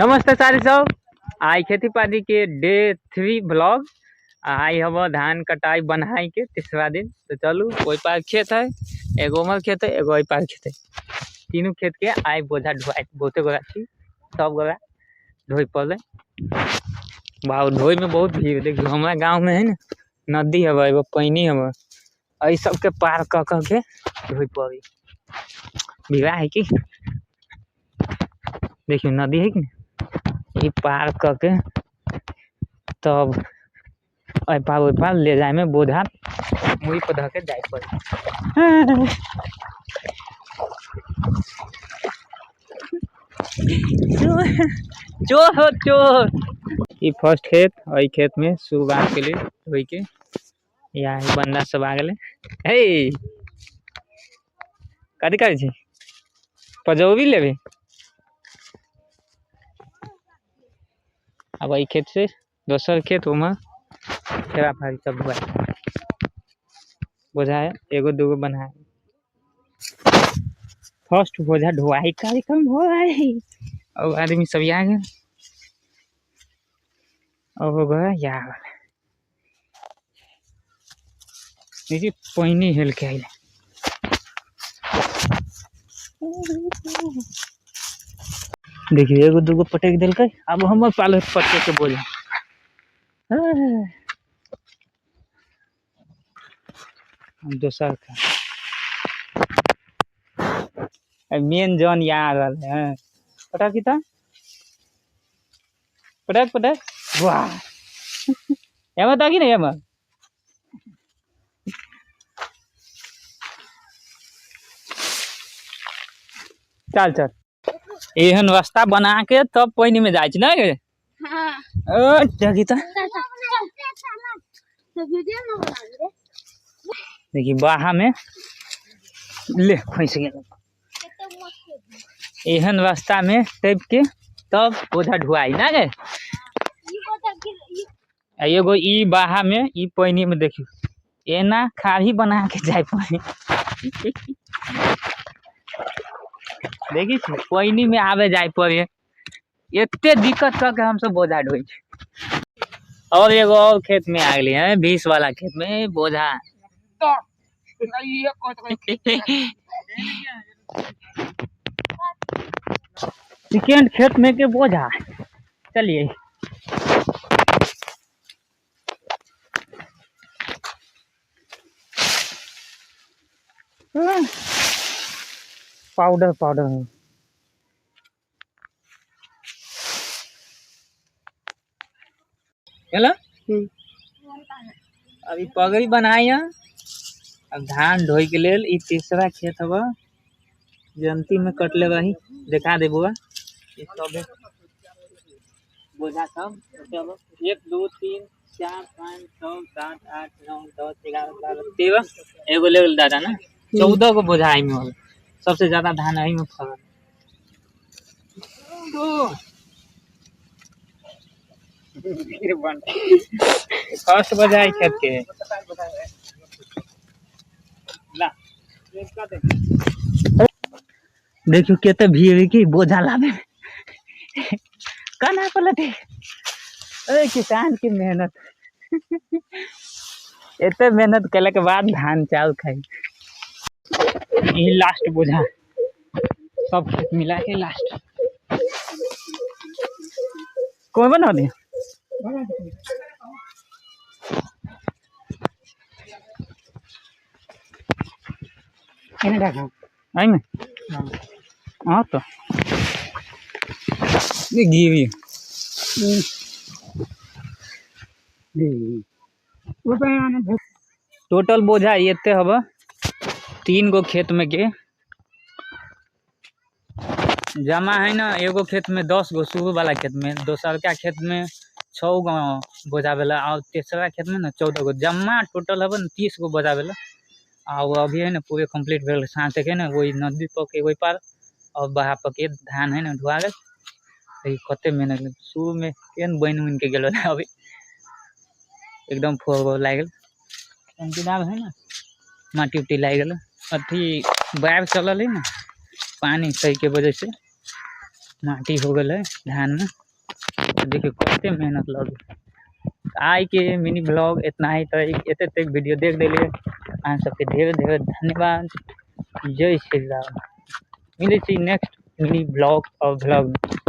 नमस्ते सारी सब। आइ खेती पाती के डे 3 ब्लॉग। आइ हम धान कटाई बनाई के तीसरा दिन। तो चलू ओहि पार खेत है, एगो उमर खेत है, एगो एहि पार खेत है। तीनों खेत के आइ बोझा ढोआई, बहुते गोरा छी, सब गोरा ढोइ पड़ले। बाबू ढोइ में बहुत भीड़। देखियो हमारा गांव में है ना नदी हवे, एगो पैनी हवे, एहि सबके पार क क के ढोइ पड़ी। भीड़ा है कि देखियो नदी है कि नहीं, ई पार क के तब एहि पार ओहि पार ले जाए में बोझा मुड़ी पर धऽ के जाए पड़े। चोर हो चोर। ई फर्स्ट खेत, एहि खेत में शुरुआत के लिए ढोइ के या बंदा सब आ गेलै। हे कथी करै छी? पजौरी लेबै? अब एहि खेत से दोसर खेत उमहर फेरा फारी सब हुआ बोझा है, एगो दूगो बन्हा। फर्स्ट बोझा ढुआई कार्यक्रम हो रहा है और आदमी सब आ गए और हो गया यार। देखिए पानी हेल के आइल। देखिए एगो दूगो पटक देलकै, अब हमर पाल पटके के बोझा। हम दोसर का मेन जन या आ रहल है। पटक की पटक पटक वाह एमा ताकि नहीं एमा। चल चल एहन रास्ता बना के तब पानी में जाइ छै ने गे? हाँ। ओ, देखी त। देखी बाहा में ले फंस गेल। एहन रास्ता में टपि के तब बोझा ढुआई ना गे। आ एगो ई बाहा में ई पानी में देखियो एना खाड़ी बना के जाय पड़े। देखी छी पानी में आवे जाय पड़े, एते दिक्कत क के हमसब बोझा ढोइ छी। और एगो और खेत में आ गेली है, 20 वाला खेत में बोझा। सेकेंड खेत में के बोझा। चलिए पाउडर पाउडर है। हेलो अभी पगड़ी बनाई है। अब धान ढोई के लेल ई तीसरा खेत हवा जंती में कटले रही। देखा दे बुआ ई सब बोझा सब। चलो 1 2 3 4 5 6 7 8 9 10 11 12 13 एगो ले गेल दादा ना। 14 गो बोझा एहिमे होल। सबसे ज्यादा धान एही में फरल। फर्स्ट बोझा है खेत के। ला। देखियो कते भीड़ है कि बोझा लाबे कना पलटे। अरे किसान की मेहनत, एते मेहनत केला के बाद धान चावल खाई। ई लास्ट बोझा सब खेत मिला के लास्ट। कौन बना दिया? आई में? हाँ तो। ये गिरी। टोटल बोझा एते हवा 3 गो खेत में के जमा है ना। एगो खेत में 10 गो शुरू वाला खेत में, दोसर का खेत में 6 गो बोझा भेला और तीसरा खेत में ना 14 गो। जमा टोटल हवा ना 30 गो बोझा भेला। और अभी है ना पूरे कंप्लीट भेल। साँझ तक है ना वही नदी पर के ओहि पार और बहा पर के धान है ना ढुआ गेल। देखी कते मेहनत लगल। शुरू में केहन बनि उनि के गेल रहै, अभी एकदम फोर लागि गेल। इंतजार है ना माटी उटी लागि गेल। अथी बाढ़ि चलल है ना पानी ताहि के वजह से माटी हो गेलै धानमे। देखियौ कते मेहनत लगै। आइ के मिनी ब्लॉग इतना ही। तऽ एते तक वीडियो देख देलियै, अहाँ सबके ढेर ढेर धन्यवाद। जय श्री राम। मिलै छी नेक्स्ट मिनी ब्लॉग और व्लॉग में।